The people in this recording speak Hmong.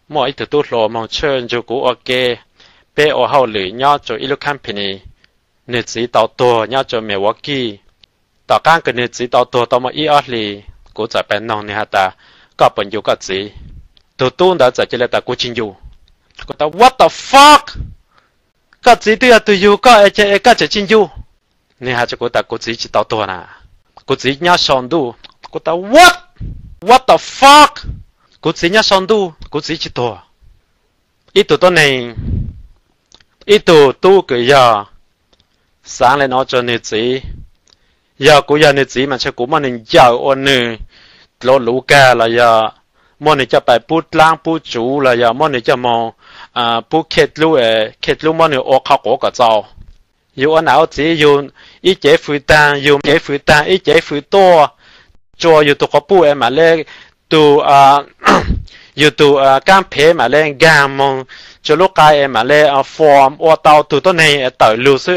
Muaj ib tug tub hluas moog tshwj nrug kuv ua ke, peb ua hauj lwm nyob rua ib lub company. Nwg txiv tau tuag nyob rua Milwaukee. Tom qaab kws nwg txiv tau tuag tau muaj ib ob hlis, kuv txawm pes noog nwg has tas, koj puas ncu koj txiv? Tug tub ntawd txawm ca le tas, kuv tsi ncu. Kuv tas, what the fuck? Koj txiv twb yog tug yug koj es, es koj tseem tsi ncu? Nwg has rua kuv tas, kuv txiv tsi tau tuag na, kuv txiv nyob sau ntuj. Kuv tas, what? What the fuck? Kuv txiv nyob sau ntuj, kuv txiv tsi tuag. Ib tug tuab neeg, ib tug tub kws yog xaav le nuav rua nwg txiv. Yog kuv yog nwg txiv mas ntshe kuv muab nwg ncaws ua nwg dluav luv kag los yog muab nwg coj pais pub dlaab pub tsuv los yog muab nwg coj moog pub khej dlub, khej dlub muab nwg ua qhov quav kom txaus. Yug ua nam ua txiv yug ib cev fwv taag, yug cev fwv taag ib cev fwv tuaj, tsua yug tug quas puj es mam le tug, yug tug kaab phev mam le nkaag moog tsua lub qai es mam le form ua tau tug tuab neeg es tawm lug xwb.